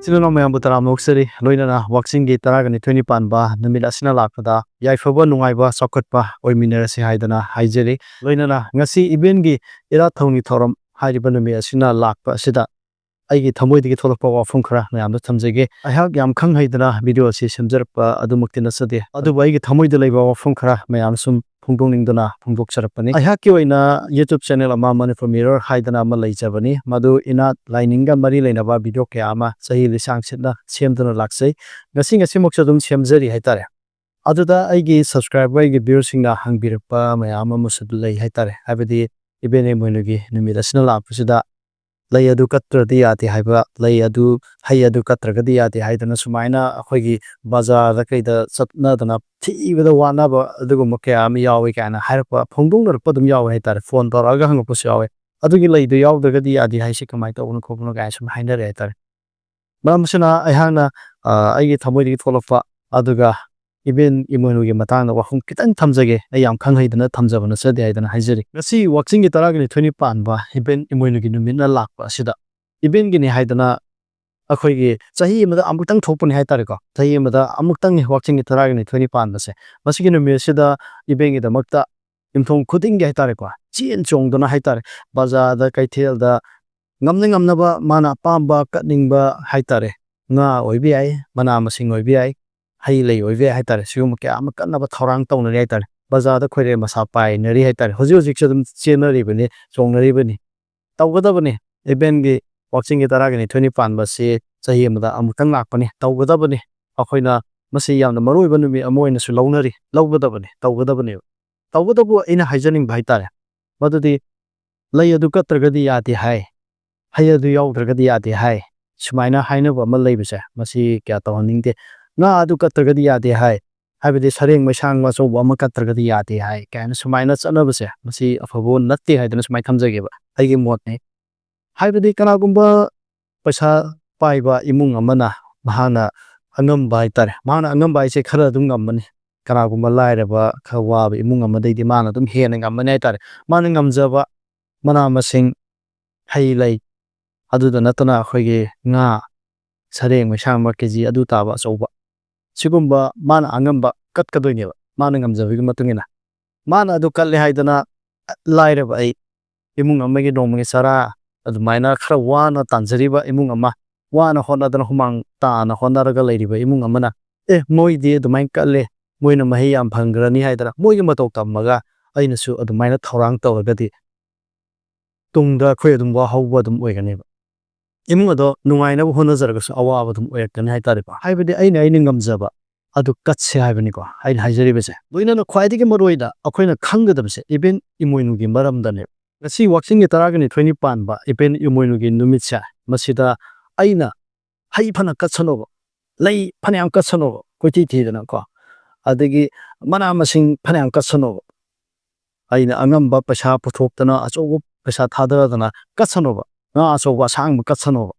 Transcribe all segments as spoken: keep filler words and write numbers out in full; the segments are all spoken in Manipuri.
ꯏꯆꯤꯜ ꯏꯅꯥꯎ ꯃꯌꯥꯝꯕꯨ ꯇꯔꯥꯝꯅ ꯑꯣꯛꯆꯔꯤ꯫ ꯂꯣꯏꯅꯅ ꯋꯥꯛꯆꯤꯡꯒꯤ ꯇꯔꯥꯒꯅꯤꯊꯣꯏꯅꯤ ꯄꯥꯟꯕ ꯅꯨꯃꯤꯠ ꯑꯁꯤꯅ ꯂꯥꯛꯄꯗ ꯌꯥꯏꯐꯕ, ꯅꯨꯡꯉꯥꯏꯕ, ꯆꯥꯎꯈꯠꯄ ꯑꯣꯏꯃꯤꯟꯅꯔꯁꯤ ꯍꯥꯏꯗꯅ ꯍꯥꯏꯖꯔꯤ꯫ ꯂꯣꯏꯅꯅ ꯉꯁꯤ ꯏꯕꯦꯟꯒꯤ ꯏꯔꯥꯠ ꯊꯧꯅꯤ ꯊꯧꯔꯝ ꯍꯥꯏꯔꯤꯕ ꯅꯨꯃꯤꯠ ꯑꯁꯤꯅ ꯂꯥꯛꯄ ꯑꯁꯤꯗ ꯑꯩꯒꯤ ꯊꯃꯣꯏꯗꯒꯤ ꯊꯣꯛꯂꯛꯄ ꯋꯥꯐꯝ ꯈꯔ ꯃꯌꯥꯝꯗ ꯊꯝꯖꯒꯦ꯫ ꯑꯩꯍꯥꯛ ꯌꯥꯝ ꯈꯪ ꯍꯩꯗꯅ ꯚꯤꯗꯤꯑꯣ ꯑꯁꯤ ꯁꯦꯝꯖꯔꯛꯄ ꯑꯗꯨꯃꯛꯇꯤ ꯅꯠꯆꯗꯦ, ꯑꯗꯨꯕꯨ ꯑꯩꯒꯤ ꯊꯃꯣꯏꯗ ꯂꯩꯕ ꯋꯥꯐꯝ ꯈꯔ ꯃꯌꯥꯝ ꯁꯨꯝ ꯐꯣꯡꯗꯣꯛꯅꯤꯡꯗꯨꯅ ꯐꯣꯡꯗꯣꯛꯆꯔꯛꯄꯅꯤ꯫ ꯑꯩꯍꯥꯛꯀꯤ ꯑꯣꯏꯅ YouTube channel ꯑꯃ, Manipur Mirror ꯍꯥꯏꯗꯅ ꯑꯃ ꯂꯩꯖꯕꯅꯤ꯫ ꯃꯗꯨ ꯏꯅꯥꯠ ꯂꯥꯏꯅꯤꯡꯒ ꯃꯔꯤ ꯂꯩꯅꯕ ꯚꯤꯗꯤꯑꯣ ꯀꯌꯥ ꯑꯃ ꯆꯍꯤ ꯂꯤꯁꯥꯡ ꯁꯤꯠꯅ ꯁꯦꯝꯗꯨꯅ ꯂꯥꯛꯆꯩ꯫ ꯉꯁꯤ ꯉꯁꯤꯃꯛꯁꯨ ꯑꯗꯨꯝ ꯁꯦꯝꯖꯔꯤ ꯍꯥꯏꯇꯥꯔꯦ꯫ ꯑꯗꯨꯗ ꯑꯩꯒꯤ subscriber, ꯑꯩꯒꯤ viewerꯁꯤꯡꯅ ꯍꯪꯕꯤꯔꯛꯄ ꯃꯌꯥꯝ ꯑꯃꯁꯨ ꯂꯩ ꯍꯥꯏꯇꯥꯔꯦ꯫ ꯍꯥꯏꯕꯗꯤ ꯏꯕꯦꯟ ꯏꯃꯣꯏꯅꯨꯒꯤ ꯅꯨꯃꯤꯠ ꯑꯁꯤꯅ ꯂꯥꯛꯄꯁꯤꯗ ꯂꯩ ꯑꯗꯨ ꯀꯠꯇ꯭ꯔꯗꯤ ꯌꯥꯗꯦ ꯍꯥꯏꯕ, ꯂꯩ ꯑꯗꯨ, ꯍꯩ ꯑꯗꯨ ꯀꯠꯇ꯭ꯔꯒꯗꯤ ꯌꯥꯗꯦ ꯍꯥꯏꯗꯅ ꯁꯨꯃꯥꯏꯅ ꯑꯩꯈꯣꯏꯒꯤ ꯕꯖꯥꯔꯗ ꯀꯩꯗ ꯆꯠꯅꯗꯅ ꯊꯤꯕꯗ ꯋꯥꯅꯕ ꯑꯗꯨꯒꯨꯝꯕ ꯀꯌꯥ ꯑꯃ ꯌꯥꯎꯋꯤ ꯀꯥꯏꯅ ꯍꯥꯏꯔꯛꯄ, ꯐꯣꯡꯗꯣꯛꯅꯔꯛꯄ ꯑꯗꯨꯝ ꯌꯥꯎꯋꯦ ꯍꯥꯏꯇꯥꯔꯦ꯫ ꯐꯣꯟ ꯇꯧꯔꯛꯑꯒ ꯍꯪꯉꯛꯄꯁꯨ ꯌꯥꯎꯋꯦ꯫ "ꯑꯗꯨꯒꯤ ꯂꯩꯗꯨ ꯌꯥꯎꯗ꯭ꯔꯒꯗꯤ ꯌꯥꯗꯦ ꯍꯥꯏꯁꯤ ꯀꯃꯥꯏꯅ ꯇꯧꯕꯅꯣ ꯈꯣꯠꯄꯅꯣ?" ꯀꯥꯏꯅ ꯁꯨꯝ ꯍꯥꯏꯅꯔꯦ ꯍꯥꯏꯇꯥꯔꯦ꯫ ꯃꯔꯝ ꯑꯁꯤꯅ ꯑꯩꯍꯥꯛꯅ, ꯑ, ꯑꯩꯒꯤ ꯊꯃꯣꯏꯗꯒꯤ ꯊꯣꯛꯂꯛꯄ, ꯑꯗꯨꯒ ꯏꯕꯦꯟ ꯏꯃꯣꯏꯅꯨꯒꯤ ꯃꯇꯥꯡꯗ ꯋꯥꯐꯝ ꯈꯤꯇꯪ ꯊꯝꯖꯒꯦ꯫ ꯑꯩ ꯌꯥꯝ ꯈꯪ ꯍꯩꯗꯅ ꯊꯝꯖꯕ ꯅꯠꯆꯗꯦ ꯍꯥꯏꯗꯅ ꯍꯥꯏꯖꯔꯤ꯫ ꯉꯁꯤ ꯋꯥꯛꯆꯤꯡꯒꯤ ꯇꯔꯥꯒꯅꯤꯊꯣꯏꯅꯤ ꯄꯥꯟꯕ ꯏꯕꯦꯟ ꯏꯃꯣꯏꯅꯨꯒꯤ ꯅꯨꯃꯤꯠꯅ ꯂꯥꯛꯄ ꯑꯁꯤꯗ ꯏꯕꯦꯟꯒꯤꯅꯤ ꯍꯥꯏꯗꯅ ꯑꯩꯈꯣꯏꯒꯤ ꯆꯍꯤ ꯑꯃꯗ ꯑꯃꯨꯛꯇꯪ ꯊꯣꯛꯄꯅꯤ ꯍꯥꯏꯇꯥꯔꯦꯀꯣ꯫ ꯆꯍꯤ ꯑꯃꯗ ꯑꯃꯨꯛꯇꯪꯅꯤ ꯋꯥꯛꯆꯤꯡꯒꯤ ꯇꯔꯥꯒꯅꯤꯊꯣꯏꯅꯤ ꯄꯥꯟꯕꯁꯦ꯫ ꯃꯁꯤꯒꯤ ꯅꯨꯃꯤꯠ ꯑꯁꯤꯗ ꯏꯕꯦꯟꯒꯤꯗꯃꯛꯇ ꯌꯨꯝꯊꯣꯡ ꯈꯨꯗꯤꯡꯒꯤ ꯍꯥꯏꯇꯥꯔꯦꯀꯣ, ꯆꯦꯟ ꯆꯣꯡꯗꯨꯅ ꯍꯥꯏꯇꯥꯔꯦ, ꯕꯖꯥꯔꯗ, ꯀꯩꯊꯦꯜꯗ ꯉꯝꯅ ꯉꯝꯅꯕ ꯃꯥꯅ ꯑꯄꯥꯝꯕ ꯀꯠꯅꯤꯡꯕ ꯍꯥꯏꯇꯥꯔꯦ, ꯉꯥ ꯑꯣꯏꯕ ꯌꯥꯏ, ꯃꯅꯥ ꯃꯁꯤꯡ ꯑꯣꯏꯕ ꯌꯥꯏ, ꯍꯩ ꯂꯩ ꯑꯣꯏꯕ ꯌꯥꯏ ꯍꯥꯏꯇꯥꯔꯦ, ꯁꯤꯒꯨꯝꯕ ꯀꯌꯥ ꯑꯃ ꯀꯠꯅꯕ ꯊꯧꯔꯥꯡ ꯇꯧꯅꯔꯤ ꯍꯥꯏꯇꯥꯔꯦ꯫ ꯕꯖꯥꯔꯗ ꯈꯣꯏꯔꯦ ꯃꯁꯥ ꯄꯥꯏꯅꯔꯤ ꯍꯥꯏꯇꯥꯔꯦ꯫ ꯍꯧꯖꯤꯛ ꯍꯧꯖꯤꯛꯁꯨ ꯑꯗꯨꯝ ꯆꯦꯟꯅꯔꯤꯕꯅꯤ, ꯆꯣꯡꯅꯔꯤꯕꯅꯤ꯫ ꯇꯧꯒꯗꯕꯅꯤ꯫ ꯏꯕꯦꯟꯒꯤ ꯋꯥꯛꯆꯤꯡꯒꯤ ꯇꯔꯥꯒꯅꯤꯊꯣꯏꯅꯤ ꯄꯥꯟꯕꯁꯤ ꯆꯍꯤ ꯑꯃꯗ ꯑꯃꯨꯛꯇꯪ ꯂꯥꯛꯄꯅꯤ, ꯇꯧꯒꯗꯕꯅꯤ꯫ ꯑꯩꯈꯣꯏꯅ ꯃꯁꯤ ꯌꯥꯝꯅ ꯃꯔꯨ ꯑꯣꯏꯕ ꯅꯨꯃꯤꯠ ꯑꯃ ꯑꯣꯏꯅꯁꯨ ꯂꯧꯅꯔꯤ, ꯂꯧꯒꯗꯕꯅꯤ, ꯇꯧꯒꯗꯕꯅꯦꯕ꯫ ꯇꯧꯕꯇꯕꯨ ꯑꯩꯅ ꯍꯥꯏꯖꯅꯤꯡꯕ ꯍꯥꯏꯇꯥꯔꯦ, ꯃꯗꯨꯗꯤ ꯂꯩ ꯑꯗꯨ ꯀꯠꯇ꯭ꯔꯒꯗꯤ ꯌꯥꯗꯦ ꯍꯥꯏ, ꯍꯩ ꯑꯗꯨ ꯌꯥꯎꯗ꯭ꯔꯒꯗꯤ ꯌꯥꯗꯦ ꯍꯥꯏ, ꯁꯨꯃꯥꯏꯅ ꯍꯥꯏꯅꯕ ꯑꯃ ꯂꯩꯕꯁꯦ, ꯃꯁꯤ ꯀꯌꯥ ꯇꯧꯍꯟꯅꯤꯡꯗꯦ꯫ ꯉꯥ ꯑꯗꯨ ꯀꯠꯇ꯭ꯔꯒꯗꯤ ꯌꯥꯗꯦ ꯍꯥꯏ, ꯍꯥꯏꯕꯗꯤ ꯁꯔꯦꯡ ꯃꯩꯁꯥꯡ ꯑꯆꯧꯕ ꯑꯃ ꯀꯠꯇ꯭ꯔꯒꯗꯤ ꯌꯥꯗꯦ ꯍꯥꯏ ꯀꯥꯏꯅ ꯁꯨꯃꯥꯏꯅ ꯆꯠꯅꯕꯁꯦ, ꯃꯁꯤ ꯑꯐꯕ ꯅꯠꯇꯦ ꯍꯥꯏꯗꯅ ꯁꯨꯃꯥꯏꯅ ꯊꯝꯖꯒꯦꯕ, ꯑꯩꯒꯤ ꯃꯣꯠꯅꯤ꯫ ꯍꯥꯏꯕꯗꯤ ꯀꯅꯥꯒꯨꯝꯕ ꯄꯩꯁꯥ ꯄꯥꯏꯕ ꯏꯃꯨꯡ ꯑꯃꯅ ꯃꯍꯥꯛꯅ ꯑꯉꯝꯕ ꯍꯥꯏꯇꯥꯔꯦ, ꯃꯍꯥꯛꯅ ꯑꯉꯝꯕ ꯍꯥꯏꯁꯦ ꯈꯔ ꯑꯗꯨꯝ ꯉꯝꯃꯅꯤ꯫ ꯀꯅꯥꯒꯨꯝꯕ ꯂꯥꯏꯔꯕ, ꯈꯔ ꯋꯥꯕ ꯏꯃꯨꯡ ꯑꯃꯗꯩꯗꯤ ꯃꯥꯅ ꯑꯗꯨꯝ ꯍꯦꯟꯅ ꯉꯝꯃꯅꯤ ꯍꯥꯏꯇꯥꯔꯦ꯫ ꯃꯥꯅ ꯉꯝꯖꯕ ꯃꯅꯥ ꯃꯁꯤꯡ, ꯍꯩ ꯂꯩ, ꯑꯗꯨꯗ ꯅꯠꯇꯅ ꯑꯩꯈꯣꯏꯒꯤ ꯉꯥ, ꯁꯔꯦꯡ ꯃꯩꯁꯥꯡꯕ ꯀꯦ ꯖꯤ ꯑꯗꯨ ꯇꯥꯕ ꯑꯆꯧꯕ, ꯁꯤꯒꯨꯝꯕ ꯃꯥꯅ ꯑꯉꯝꯕ ꯀꯠꯀꯗꯣꯏꯅꯦꯕ, ꯃꯥꯅ ꯉꯝꯖꯕꯒꯤ ꯃꯇꯨꯡ ꯏꯟꯅ꯫ ꯃꯥꯅ ꯑꯗꯨ ꯀꯠꯂꯦ ꯍꯥꯏꯗꯅ, ꯂꯥꯏꯔꯕ ꯑꯩ, ꯏꯃꯨꯡ ꯑꯃꯒꯤ ꯅꯣꯡꯃꯒꯤ ꯆꯔꯥ ꯑꯗꯨꯃꯥꯏꯅ ꯈꯔ ꯋꯥꯅ ꯇꯥꯟꯖꯔꯤꯕ ꯏꯃꯨꯡ ꯑꯃ, ꯋꯥꯅ ꯍꯣꯠꯅꯗꯅ ꯍꯨꯃꯥꯡ ꯇꯥꯅ ꯍꯣꯠꯅꯔꯒ ꯂꯩꯔꯤꯕ ꯏꯃꯨꯡ ꯑꯃꯅ, "ꯑꯦ, ꯃꯣꯏꯗꯤ ꯑꯗꯨꯃꯥꯏꯅ ꯀꯠꯂꯦ, ꯃꯣꯏꯅ ꯃꯍꯩ ꯌꯥꯝ ꯐꯪꯈ꯭ꯔꯅꯤ" ꯍꯥꯏꯗꯅ ꯃꯣꯏꯒꯤ ꯃꯇꯧ ꯇꯝꯃꯒ ꯑꯩꯅꯁꯨ ꯑꯗꯨꯃꯥꯏꯅ ꯊꯧꯔꯥꯡ ꯇꯧꯔꯒꯗꯤ, ꯇꯨꯡꯗ ꯑꯩꯈꯣꯏ ꯑꯗꯨꯝ ꯋꯥꯍꯧꯕ ꯑꯗꯨꯝ ꯑꯣꯏꯒꯅꯦꯕ꯫ ꯏꯃꯨꯡ ꯑꯗꯣ ꯅꯨꯡꯉꯥꯏꯅꯕ ꯍꯣꯠꯅꯖꯔꯒꯁꯨ ꯑꯋꯥꯕ ꯑꯗꯨꯝ ꯑꯣꯏꯔꯛꯀꯅꯤ ꯍꯥꯏꯇꯥꯔꯦꯀꯣ꯫ ꯍꯥꯏꯕꯗꯤ ꯑꯩꯅ ꯑꯩꯅ ꯉꯝꯖꯕ ꯑꯗꯨ ꯀꯠꯁꯦ ꯍꯥꯏꯕꯅꯤꯀꯣ ꯑꯩꯅ ꯍꯥꯏꯖꯔꯤꯕꯁꯦ꯫ ꯂꯣꯏꯅꯅ ꯈ꯭ꯋꯥꯏꯗꯒꯤ ꯃꯔꯨꯑꯣꯏꯅ ꯑꯩꯈꯣꯏꯅ ꯈꯪꯒꯗꯕꯁꯦ ꯏꯕꯦꯟ ꯏꯃꯣꯏꯅꯨꯒꯤ ꯃꯔꯝꯗꯅꯦꯕ꯫ ꯉꯁꯤ ꯋꯥꯛꯆꯤꯡꯒꯤ ꯇꯔꯥꯒ ꯅꯤꯊꯣꯏꯅꯤ ꯄꯥꯟꯕ ꯏꯕꯦꯟ ꯏꯃꯣꯏꯅꯨꯒꯤ ꯅꯨꯃꯤꯠꯁꯦ, ꯃꯁꯤꯗ ꯑꯩꯅ ꯍꯩ ꯐꯅ ꯀꯠꯁꯅꯣꯕ, ꯂꯩ ꯐꯅꯌꯥꯝ ꯀꯠꯁꯅꯣꯕ, ꯀꯣꯏꯊꯤ ꯊꯤꯗꯅꯀꯣ, ꯑꯗꯒꯤ ꯃꯅꯥ ꯃꯁꯤꯡ ꯐꯅꯌꯥꯝ ꯀꯠꯁꯅꯣꯕ, ꯑꯩꯅ ꯑꯉꯝꯕ ꯄꯩꯁꯥ ꯄꯨꯊꯣꯛꯇꯅ ꯑꯆꯧꯕ ꯄꯩꯁꯥ ꯊꯥꯗꯗꯅ ꯀꯠꯁꯅꯣꯕ, ꯉꯥ ꯑꯆꯧꯕ ꯑꯁꯥꯡꯕ ꯀꯠꯁꯅꯣꯕ꯫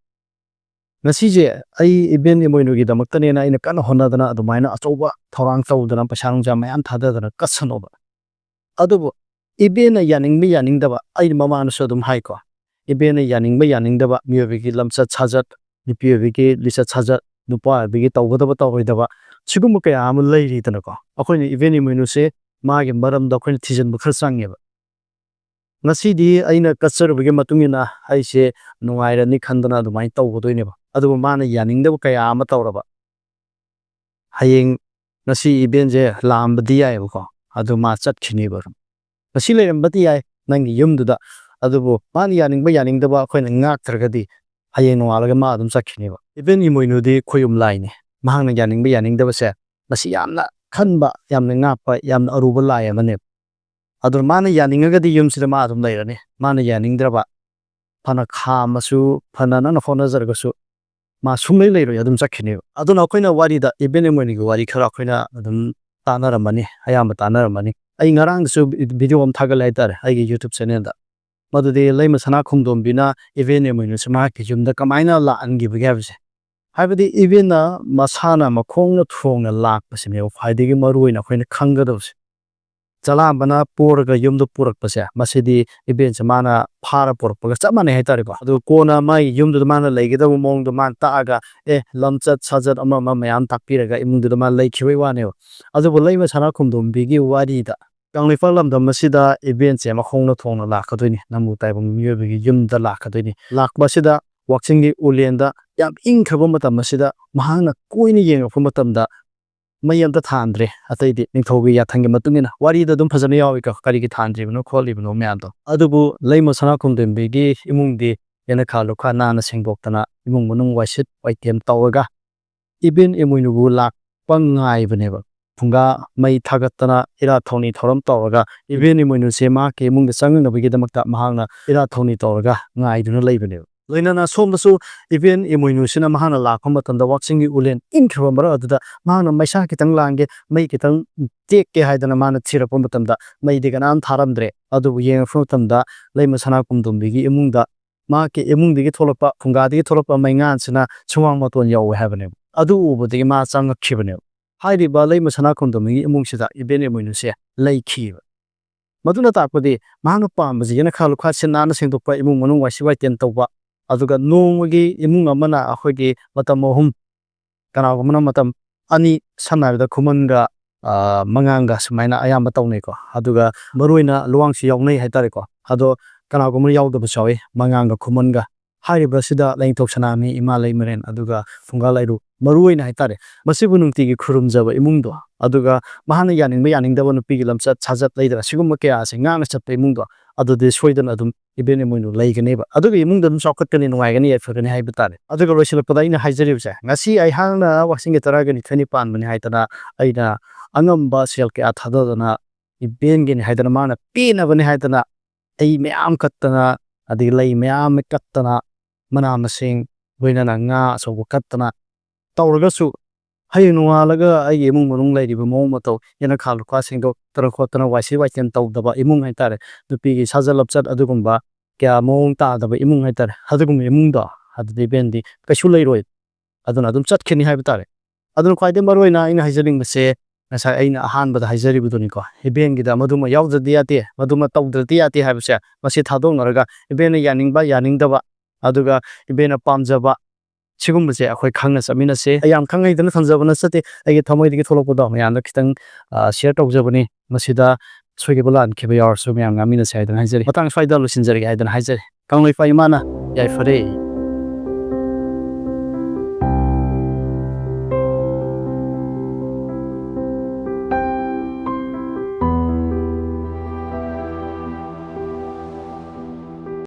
ꯉꯁꯤꯁꯦ ꯑꯩ ꯏꯕꯦꯟ ꯏꯃꯣꯏꯅꯨꯒꯤꯗꯃꯛꯇꯅꯦꯅ ꯑꯩꯅ ꯀꯟꯅ ꯍꯣꯠꯅꯗꯅ ꯑꯗꯨꯃꯥꯏꯅ ꯑꯆꯧꯕ ꯊꯧꯔꯥꯡ ꯇꯧꯗꯅ ꯄꯩꯁꯥ ꯅꯨꯡꯁꯥ ꯃꯌꯥꯝ ꯊꯥꯗꯗꯅ ꯀꯠꯁꯅꯣꯕ꯫ ꯑꯗꯨꯕꯨ ꯏꯕꯦꯟꯅ ꯌꯥꯅꯤꯡꯕ ꯌꯥꯅꯤꯡꯗꯕ, ꯑꯩꯅ ꯃꯃꯥꯡꯗꯁꯨ ꯑꯗꯨꯝ ꯍꯥꯏꯀꯣ, ꯏꯕꯦꯟꯅ ꯌꯥꯅꯤꯡꯕ ꯌꯥꯅꯤꯡꯗꯕ, ꯃꯤꯑꯣꯏꯕꯒꯤ ꯂꯝꯆꯠ ꯁꯥꯖꯠ, ꯅꯨꯄꯤ ꯑꯣꯏꯕꯒꯤ ꯂꯤꯆꯠ ꯁꯥꯖꯠ, ꯅꯨꯄꯥ ꯑꯣꯏꯕꯒꯤ ꯇꯧꯒꯗꯕ ꯇꯧꯔꯣꯏꯗꯕ, ꯁꯤꯒꯨꯝꯕ ꯀꯌꯥ ꯑꯃ ꯂꯩꯔꯤꯗꯅꯀꯣ꯫ ꯑꯩꯈꯣꯏꯅ ꯏꯕꯦꯟ ꯏꯃꯣꯏꯅꯨꯁꯦ ꯃꯥꯒꯤ ꯃꯔꯝꯗ ꯑꯩꯈꯣꯏꯅ ꯊꯤꯖꯤꯟꯕ ꯈꯔ ꯆꯪꯉꯦꯕ꯫ ꯉꯁꯤꯗꯤ ꯑꯩꯅ ꯀꯠꯆꯔꯨꯕꯒꯤ ꯃꯇꯨꯡ ꯏꯟꯅ ꯑꯩꯁꯦ ꯅꯨꯡꯉꯥꯏꯔꯅꯤ ꯈꯟꯗꯅ ꯑꯗꯨꯃꯥꯏꯅ ꯇꯧꯒꯗꯣꯏꯅꯦꯕ꯫ ꯑꯗꯨꯕꯨ ꯃꯥꯅ ꯌꯥꯅꯤꯡꯗꯕ ꯀꯌꯥ ꯑꯃ ꯇꯧꯔꯕ, ꯍꯌꯦꯡ ꯉꯁꯤ ꯏꯕꯦꯟꯁꯦ ꯂꯥꯛꯑꯝꯕꯗꯤ ꯌꯥꯏꯑꯕꯀꯣ, ꯑꯗꯨ ꯃꯥ ꯆꯠꯈꯤꯅꯦꯕ꯫ ꯉꯁꯤ ꯂꯩꯔꯝꯕꯗꯤ ꯌꯥꯏ ꯅꯪꯒꯤ ꯌꯨꯝꯗꯨꯗ, ꯑꯗꯨꯕꯨ ꯃꯥꯅ ꯌꯥꯅꯤꯡꯕ ꯌꯥꯅꯤꯡꯗꯕ ꯑꯩꯈꯣꯏꯅ ꯉꯥꯛꯇ꯭ꯔꯒꯗꯤ ꯍꯌꯦꯡ ꯅꯣꯡꯉꯥꯜꯂꯒ ꯃꯥ ꯑꯗꯨꯝ ꯆꯠꯈꯤꯅꯦꯕ꯫ ꯏꯕꯦꯟ ꯏꯃꯣꯏꯅꯨꯗꯤ ꯈꯣꯌꯨꯝ ꯂꯥꯏꯅꯤ꯫ ꯃꯍꯥꯛꯅ ꯌꯥꯅꯤꯡꯕ ꯌꯥꯅꯤꯡꯗꯕꯁꯦ, ꯃꯁꯤ ꯌꯥꯝꯅ ꯈꯟꯕ, ꯌꯥꯝꯅ ꯉꯥꯛꯄ, ꯌꯥꯝꯅ ꯑꯔꯨꯕ ꯂꯥꯏ ꯑꯃꯅꯦꯕ꯫ ꯑꯗꯨꯅ ꯃꯥꯅ ꯌꯥꯅꯤꯡꯉꯒꯗꯤ ꯌꯨꯝꯁꯤꯗ ꯃꯥ ꯑꯗꯨꯝ ꯂꯩꯔꯅꯤ, ꯃꯥꯅ ꯌꯥꯅꯤꯡꯗ꯭ꯔꯕ, ꯐꯅ ꯈꯥꯝꯃꯁꯨ, ꯐꯅ ꯅꯪꯅ ꯍꯣꯠꯅꯖꯔꯒꯁꯨ, ꯃꯥ ꯁꯨꯡꯂꯩ ꯂꯩꯔꯣꯏ, ꯑꯗꯨꯝ ꯆꯠꯈꯤꯅꯦꯕ꯫ ꯑꯗꯨꯅ ꯑꯩꯈꯣꯏꯅ ꯋꯥꯔꯤꯗ ꯏꯕꯦꯟ ꯏꯃꯣꯏꯅꯨꯒꯤ ꯋꯥꯔꯤ ꯈꯔ ꯑꯩꯈꯣꯏꯅ ꯑꯗꯨꯝ ꯇꯥꯟꯅꯔꯝꯃꯅꯤ, ꯑꯌꯥꯝꯕ ꯇꯥꯟꯅꯔꯝꯃꯅꯤ꯫ ꯑꯩ ꯉꯔꯥꯡꯗꯁꯨ ꯚꯤ-, ꯚꯤꯗꯤꯑꯣ ꯑꯃ ꯊꯥꯒꯠꯂꯦ ꯍꯥꯏꯇꯥꯔꯦ ꯑꯩꯒꯤ YouTube ꯆꯦꯅꯦꯜꯗ꯫ ꯃꯗꯨꯗꯤ ꯂꯩꯃ ꯁꯅꯥ ꯈꯣꯡꯗꯣꯝꯕꯤꯅ ꯏꯕꯦꯟ ꯏꯃꯣꯏꯅꯨꯁꯦ ꯃꯍꯥꯛꯀꯤ ꯌꯨꯝꯗ ꯀꯃꯥꯏꯅ ꯂꯥꯛꯍꯟꯈꯤꯕꯒꯦ ꯍꯥꯏꯕꯁꯦ꯫ ꯍꯥꯏꯕꯗꯤ ꯏꯕꯦꯟꯅ ꯃꯁꯥꯅ ꯃꯈꯣꯡꯅ ꯊꯣꯡꯅ ꯂꯥꯛꯄꯁꯤꯅꯦꯕ ꯈ꯭ꯋꯥꯏꯗꯒꯤ ꯃꯔꯨ ꯑꯣꯏꯅ ꯑꯩꯈꯣꯏꯅ ꯈꯪꯒꯗꯕꯁꯦ꯫ ꯆꯂꯥꯝꯕꯅ ꯄꯣꯔꯒ ꯌꯨꯝꯗ ꯄꯨꯔꯛꯄꯁꯦ, ꯃꯁꯤꯗꯤ ꯏꯕꯦꯟꯁꯦ ꯃꯥꯅ ꯐꯥꯔ ꯄꯨꯔꯛꯄꯒ ꯆꯞ ꯃꯥꯟꯅꯩ ꯍꯥꯏꯇꯥꯔꯦꯀꯣ꯫ ꯑꯗꯨ ꯀꯣꯟꯅ ꯃꯥꯒꯤ ꯌꯨꯝꯗꯨꯗ ꯃꯥꯅ ꯂꯩꯒꯗꯕ ꯃꯑꯣꯡꯗꯣ ꯃꯥꯅ ꯇꯥꯛꯑꯒ, ꯑꯦ, ꯂꯝꯆꯠ ꯁꯥꯖꯠ ꯑꯃ ꯑꯃ ꯃꯌꯥꯝ ꯇꯥꯛꯄꯤꯔꯒ ꯏꯃꯨꯡꯗꯨꯗ ꯃꯥ ꯂꯩꯈꯤꯕꯒꯤ ꯋꯥꯅꯦꯕ꯫ ꯑꯗꯨꯕꯨ ꯂꯩꯃ ꯁꯅꯥ ꯈꯣꯝꯗꯣꯝꯕꯤꯒꯤ ꯋꯥꯔꯤꯗ ꯀꯪꯂꯩꯄꯥꯛ ꯂꯝꯗꯝ ꯑꯁꯤꯗ ꯏꯕꯦꯟꯁꯦ ꯃꯈꯣꯡꯅ ꯊꯣꯡꯅ ꯂꯥꯛꯀꯗꯣꯏꯅꯤ, ꯅꯝꯕꯨꯜ ꯇꯥꯏꯕꯪ ꯃꯤꯑꯣꯏꯕꯒꯤ ꯌꯨꯝꯗ ꯂꯥꯛꯀꯗꯣꯏꯅꯤ꯫ ꯂꯥꯛꯄ ꯑꯁꯤꯗ ꯋꯥꯛꯆꯤꯡꯒꯤ ꯎꯂꯦꯟꯗ ꯌꯥꯝ ꯏꯪꯈ꯭ꯔꯕ ꯃꯇꯝ ꯑꯁꯤꯗ ꯃꯍꯥꯛꯅ ꯀꯣꯏꯅ ꯌꯦꯡꯉꯛꯄ ꯃꯇꯝꯗ ꯃꯩ ꯑꯝꯇ ꯊꯥꯟꯗ꯭ꯔꯦ꯫ ꯑꯇꯩꯗꯤ ꯅꯤꯡꯊꯧꯒꯤ ꯌꯥꯊꯪꯒꯤ ꯃꯇꯨꯡ ꯏꯟꯅ ꯋꯥꯔꯤꯗ ꯑꯗꯨꯝ ꯐꯖꯅ ꯌꯥꯎꯏꯀꯣ, ꯀꯔꯤꯒꯤ ꯊꯥꯟꯗ꯭ꯔꯤꯕꯅꯣ ꯈꯣꯠꯂꯤꯕꯅꯣ ꯃꯌꯥꯝꯗꯣ꯫ ꯑꯗꯨꯕꯨ ꯂꯩꯃ ꯁꯅꯥ ꯈꯣꯝꯗꯣꯝꯕꯤꯒꯤ ꯏꯃꯨꯡꯗꯤ ꯌꯦꯅꯈꯥ ꯂꯨꯈꯥ ꯅꯥꯟꯅ ꯁꯦꯡꯗꯣꯛꯇꯅ, ꯏꯃꯨꯡ ꯃꯅꯨꯡ ꯋꯥꯏꯁꯤꯠ ꯋꯥꯏꯇꯦꯝ ꯇꯧꯔꯒ, ꯏꯕꯦꯟ ꯏꯃꯣꯏꯅꯨꯕꯨ ꯂꯥꯛꯄ ꯉꯥꯏꯕꯅꯦꯕ꯫ ꯐꯨꯡꯒꯥ ꯃꯩ ꯊꯥꯒꯠꯇꯅ, ꯏꯔꯥꯠ ꯊꯧꯅꯤ ꯊꯧꯔꯝ ꯇꯧꯔꯒ, ꯏꯕꯦꯟ ꯏꯃꯣꯏꯅꯨꯁꯦ ꯃꯍꯥꯛꯀꯤ ꯏꯃꯨꯡꯗ ꯆꯪꯉꯛꯅꯕꯒꯤꯗꯃꯛꯇ ꯃꯍꯥꯛꯅ ꯏꯔꯥꯠ ꯊꯧꯅꯤ ꯇꯧꯔꯒ ꯉꯥꯏꯗꯨꯅ ꯂꯩꯕꯅꯦꯕ꯫ ꯂꯣꯏꯅꯅ ꯁꯣꯝꯗꯁꯨ ꯏꯕꯦꯟ ꯏꯃꯣꯏꯅꯨꯁꯤꯅ ꯃꯍꯥꯛꯅ ꯂꯥꯛꯄ ꯃꯇꯝꯗ ꯋꯥꯛꯆꯤꯡꯒꯤ ꯎꯂꯦꯟ ꯏꯪꯈ꯭ꯔꯕ ꯃꯔꯛ ꯑꯗꯨꯗ ꯃꯍꯥꯛꯅ ꯃꯩꯁꯥ ꯈꯤꯇꯪ ꯂꯥꯡꯒꯦ, ꯃꯩ ꯈꯤꯇꯪ ꯇꯦꯛꯀꯦ ꯍꯥꯏꯗꯅ ꯃꯥꯅ ꯊꯤꯔꯛꯄ ꯃꯇꯝꯗ ꯃꯩꯗꯤ ꯀꯅꯥꯝ ꯊꯥꯔꯝꯗ꯭ꯔꯦ꯫ ꯑꯗꯨꯕꯨ ꯌꯦꯡꯉꯛꯄ ꯃꯇꯝꯗ ꯂꯩꯃ ꯁꯅꯥ ꯈꯣꯝꯗꯣꯝꯕꯤꯒꯤ ꯏꯃꯨꯡꯗ, ꯃꯍꯥꯛꯀꯤ ꯏꯃꯨꯡꯗꯒꯤ ꯊꯣꯛꯂꯛꯄ, ꯐꯨꯡꯒꯥꯗꯒꯤ ꯊꯣꯛꯂꯛꯄ ꯃꯩꯉꯥꯟꯁꯤꯅ ꯁꯨꯃꯥꯡ ꯃꯇꯣꯟ ꯌꯧꯋꯦ ꯍꯥꯏꯕꯅꯦꯕ꯫ ꯑꯗꯨ ꯎꯕꯗꯒꯤ ꯃꯥ ꯆꯪꯉꯛꯈꯤꯕꯅꯦꯕ꯫ ꯍꯥꯏꯔꯤꯕ ꯂꯩꯃ ꯁꯅꯥ ꯈꯣꯝꯗꯣꯝꯕꯤꯒꯤ ꯏꯃꯨꯡꯁꯤꯗ ꯏꯕꯦꯟ ꯏꯃꯣꯏꯅꯨꯁꯦ ꯂꯩꯈꯤꯕ꯫ ꯃꯗꯨꯅ ꯇꯥꯛꯄꯗꯤ ꯃꯍꯥꯛꯅ ꯄꯥꯝꯕꯁꯤ ꯌꯦꯅꯈꯥ ꯂꯨꯈꯥ ꯁꯤꯠ ꯅꯥꯟꯅ ꯁꯦꯡꯗꯣꯛꯄ, ꯏꯃꯨꯡ ꯃꯅꯨꯡ ꯋꯥꯏꯁꯤꯠ ꯋꯥꯏꯇꯦꯝ ꯇꯧꯕ, ꯑꯗꯨꯒ ꯅꯣꯡꯃꯒꯤ ꯏꯃꯨꯡ ꯑꯃꯅ ꯑꯩꯈꯣꯏꯒꯤ ꯃꯇꯝ ꯑꯍꯨꯝ, ꯀꯅꯥꯒꯨꯝꯕꯅ ꯃꯇꯝ ꯑꯅꯤ, ꯁꯝꯅ ꯍꯥꯏꯔꯕꯗ ꯈꯨꯃꯟꯒ, ꯑ, ꯃꯉꯥꯡꯒ ꯁꯨꯃꯥꯏꯅ ꯑꯌꯥꯝꯕ ꯇꯧꯅꯩꯀꯣ꯫ ꯑꯗꯨꯒ ꯃꯔꯨꯑꯣꯏꯅ ꯂꯨꯋꯥꯡꯁꯨ ꯌꯥꯎꯅꯩ ꯍꯥꯏꯇꯥꯔꯦꯀꯣ꯫ ꯑꯗꯣ ꯀꯅꯥꯒꯨꯝꯕꯅ ꯌꯥꯎꯗꯕꯁꯨ ꯌꯥꯎꯏ, ꯃꯉꯥꯡꯒ ꯈꯨꯃꯟꯒ꯫ ꯍꯥꯏꯔꯤꯕꯁꯤꯗ ꯂꯥꯏꯅꯤꯡꯊꯧ ꯁꯅꯥꯃꯍꯤ, ꯏꯃꯥ ꯂꯩꯃꯔꯦꯟ, ꯑꯗꯨꯒ ꯐꯨꯡꯒꯥ ꯂꯥꯏꯔꯨ, ꯃꯔꯨꯑꯣꯏꯅ ꯍꯥꯏꯇꯥꯔꯦ, ꯃꯁꯤꯕꯨ ꯅꯨꯡꯇꯤꯒꯤ ꯈꯨꯔꯨꯝꯖꯕ ꯏꯃꯨꯡꯗꯣ, ꯑꯗꯨꯒ ꯃꯍꯥꯛꯅ ꯌꯥꯅꯤꯡꯕ ꯌꯥꯅꯤꯡꯗꯕ ꯅꯨꯄꯤꯒꯤ ꯂꯝꯆꯠ ꯁꯥꯖꯠ ꯂꯩꯗꯅ, ꯁꯤꯒꯨꯝꯕ ꯀꯌꯥ ꯑꯁꯤ ꯉꯥꯛꯅ ꯆꯠꯄ ꯏꯃꯨꯡꯗꯣ, ꯑꯗꯨꯗꯤ ꯁꯣꯏꯗꯅ ꯑꯗꯨꯝ ꯏꯕꯦꯟ ꯏꯃꯣꯏꯅꯨ ꯂꯩꯒꯅꯦꯕ꯫ ꯑꯗꯨꯒ ꯏꯃꯨꯡꯗ ꯑꯗꯨꯝ ꯆꯥꯎꯈꯠꯀꯅꯤ, ꯅꯨꯡꯉꯥꯏꯒꯅꯤ, ꯌꯥꯏꯐꯒꯅꯤ ꯍꯥꯏꯕ ꯇꯥꯔꯦ꯫ ꯑꯗꯨꯒ ꯂꯣꯏꯁꯤꯜꯂꯛꯄꯗ ꯑꯩꯅ ꯍꯥꯏꯖꯔꯤꯕꯁꯦ, ꯉꯁꯤ ꯑꯩꯍꯥꯛꯅ ꯋꯥꯛꯆꯤꯡꯒꯤ ꯇꯔꯥꯒ ꯅꯤꯊꯣꯏꯅꯤ ꯄꯥꯟꯕꯅꯤ ꯍꯥꯏꯗꯅ ꯑꯩꯅ ꯑꯉꯝꯕ ꯁꯦꯜ ꯀꯌꯥ ꯊꯥꯗꯗꯅ ꯏꯕꯦꯟꯒꯤꯅꯤ ꯍꯥꯏꯗꯅ, ꯃꯥꯅ ꯄꯦꯟꯅꯕꯅꯤ ꯍꯥꯏꯗꯅ ꯑꯩ ꯃꯌꯥꯝ ꯀꯠꯇꯅ, ꯑꯗꯒꯤ ꯂꯩ ꯃꯌꯥꯝ ꯑꯃ ꯀꯠꯇꯅ, ꯃꯅꯥ ꯃꯁꯤꯡ, ꯂꯣꯏꯅꯅ ꯉꯥ ꯑꯆꯧꯕ ꯀꯠꯇꯅ ꯇꯧꯔꯒꯁꯨ, ꯍꯌꯦꯡ ꯅꯣꯡꯉꯥꯜꯂꯒ ꯑꯩꯒꯤ ꯏꯃꯨꯡ ꯃꯅꯨꯡ ꯂꯩꯔꯤꯕ ꯃꯑꯣꯡ ꯃꯇꯧ, ꯌꯦꯅꯈꯥ ꯂꯨꯈꯥ ꯁꯦꯡꯗꯣꯛꯇꯅ ꯈꯣꯠꯇꯅ, ꯋꯥꯏꯁꯤꯠ ꯋꯥꯏꯇꯦꯝ ꯇꯧꯗꯕ ꯏꯃꯨꯡ ꯍꯥꯏꯇꯥꯔꯦ, ꯅꯨꯄꯤꯒꯤ ꯁꯥꯖꯠ ꯂꯝꯆꯠ ꯑꯗꯨꯒꯨꯝꯕ ꯀꯌꯥ ꯃꯑꯣꯡ ꯇꯥꯗꯕ ꯏꯃꯨꯡ ꯍꯥꯏꯇꯥꯔꯦ, ꯑꯗꯨꯒꯨꯝꯕ ꯏꯃꯨꯡꯗꯣ, ꯑꯗꯨꯗꯤ ꯏꯕꯦꯟꯗꯤ ꯀꯩꯁꯨ ꯂꯩꯔꯣꯏ꯫ ꯑꯗꯨꯅ ꯑꯗꯨꯝ ꯆꯠꯈꯤꯅꯤ ꯍꯥꯏꯕ ꯇꯥꯔꯦ꯫ ꯑꯗꯨꯅ ꯈ꯭ꯋꯥꯏꯗꯒꯤ ꯃꯔꯨꯑꯣꯏꯅ ꯑꯩꯅ ꯍꯥꯏꯖꯅꯤꯡꯕꯁꯦ, ꯉꯁꯥꯏ ꯑꯩꯅ ꯑꯍꯥꯟꯕꯗ ꯍꯥꯏꯖꯔꯤꯕꯗꯨꯅꯤꯀꯣ, ꯏꯕꯦꯟꯒꯤꯗ ꯃꯗꯨꯃ ꯌꯥꯎꯗ꯭ꯔꯗꯤ ꯌꯥꯗꯦ, ꯃꯗꯨꯃ ꯇꯧꯗ꯭ꯔꯗꯤ ꯌꯥꯗꯦ ꯍꯥꯏꯕꯁꯦ, ꯃꯁꯤ ꯊꯥꯗꯣꯛꯅꯔꯒ ꯏꯕꯦꯟꯅ ꯌꯥꯅꯤꯡꯕ, ꯌꯥꯅꯤꯡꯗꯕ, ꯑꯗꯨꯒ ꯏꯕꯦꯟꯅ ꯄꯥꯝꯖꯕ, ꯁꯤꯒꯨꯝꯕꯁꯦ ꯑꯩꯈꯣꯏ ꯈꯪꯅ ꯆꯠꯃꯤꯟꯅꯁꯦ꯫ ꯑꯩ ꯌꯥꯝ ꯈꯪ ꯍꯩꯗꯅ ꯊꯝꯖꯕ ꯅꯠꯆꯗꯦ, ꯑꯩꯒꯤ ꯊꯃꯣꯏꯗꯒꯤ ꯊꯣꯛꯂꯛꯄꯗꯣ ꯃꯌꯥꯝꯗ ꯈꯤꯇꯪ, ꯑ, share ꯇꯧꯖꯕꯅꯤ꯫ ꯃꯁꯤꯗ ꯁꯣꯏꯈꯤꯕ ꯂꯥꯟꯈꯤꯕ ꯌꯥꯎꯔꯁꯨ ꯃꯌꯥꯝ ꯉꯥꯡꯃꯤꯟꯅꯁꯦ ꯍꯥꯏꯗꯅ ꯍꯥꯏꯖꯔꯤ꯫ ꯃꯇꯥꯡ ꯁ꯭ꯋꯥꯏꯗ ꯂꯣꯏꯁꯤꯟꯖꯔꯒꯦ ꯍꯥꯏꯗꯅ ꯍꯥꯏꯖꯔꯤ꯫ ꯀꯪꯂꯩꯄꯥꯛ ꯏꯃꯥꯅ ꯌꯥꯏꯐꯔꯦ꯫